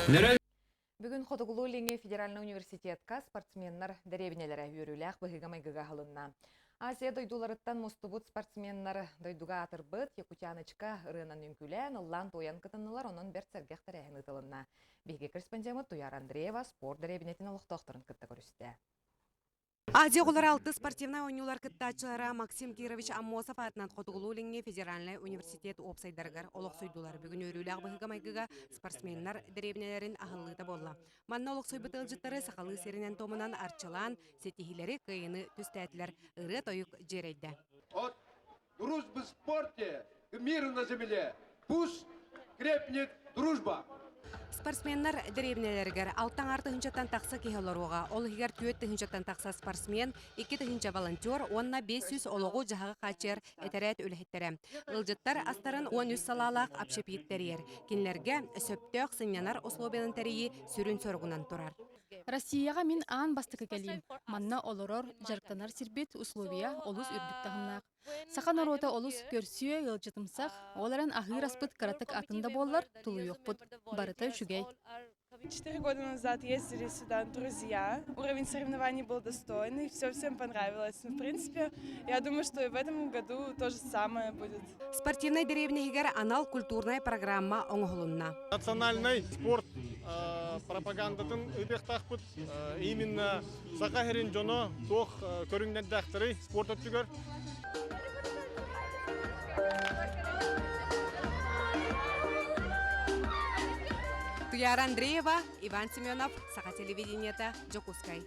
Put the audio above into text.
Бүгүн Хотугулуу-Илиҥҥи федеральнай университетка спортсменнар дэриэбинэлэрэ үөрүүлээх быһыыга-майгыга аһылынна. Азия дойдуларыттан мустубут спортсменнар дойдуга аатырбыт Якутяночка ырыанан үҥкүүлээн, ыллаан-туойан кытыннылар, онон бэрт сэргэх тэрээһин ыытылынна. Биһиги корреспондеммыт Туйаара Андреева спорт дэриэбинэтин олохтоохторун кытта көрүстэ. Азия оҕолоро алтыс спортивнай оонньуулар кыттааччылара Максим Кирович Аммосов аатынан Хотугулуу-Илиҥҥи федеральнай университет уопсайдарыгар олохсуйдулар. Бүгүн үөрүүлээх быһыыга-майгыга спортсменнар дэриэбинэлэрин аһыллыыта буолла. Манна олохсуйбут ыалдьыттары сахалыы сиринэн-туомунан арчылаан, ситиһиилэри, кыайыыны түстээтилэр, ырыа-тойук дьиэрэйдэ. От дружбы в спорте к миру на земле. Пусть крепнет дружба! Спортсменнар дэриэбинэлэригэр алтаҥар тыһыынчаттан тахса киһи олоруоҕа. Ол иһигэр 4 тыһыынчаттан тахса спортсмен, 2 тыһыынча волонтер уонна 500 олоҕу-дьаһаҕы хааччыйар этэрээт үлэһиттэрэ. Ыалдьыттар астарын 13 салаалаах общепит тэрийэр. Кинилэргэ сөптөөх сынньанар условиянан тэрийии сүрүн соругунан турар. Россияҕа мин аан бастакы кэлиим. Манна олорор, дьарыктанар сирбит, условия олус үрдүк таһымнаах. Саха норуота олус көрсүө, ыалдьытымсах, ол эрэн аһыыр аспыт кыратык атын да буоллар, тулуйуохпут. Барыта үчүгэй. 4 года назад ездили сюда друзья. Уровень соревнований был достойный, все всем понравилось. Ну, в принципе, я думаю, что и в этом году то же самое будет. Спортивнай дэриэбинэ иһигэр анал культурнай программа оҥоһулунна. Национальнай спорт пропагандатын ыытыахтаахпыт. Именно Саха сирин дьоно туох көрүҥнэрдээхтэрий спорт өттүгэр. Туяра Андреева, Иван Семенов, Саха телевидениета, Дьокуускай.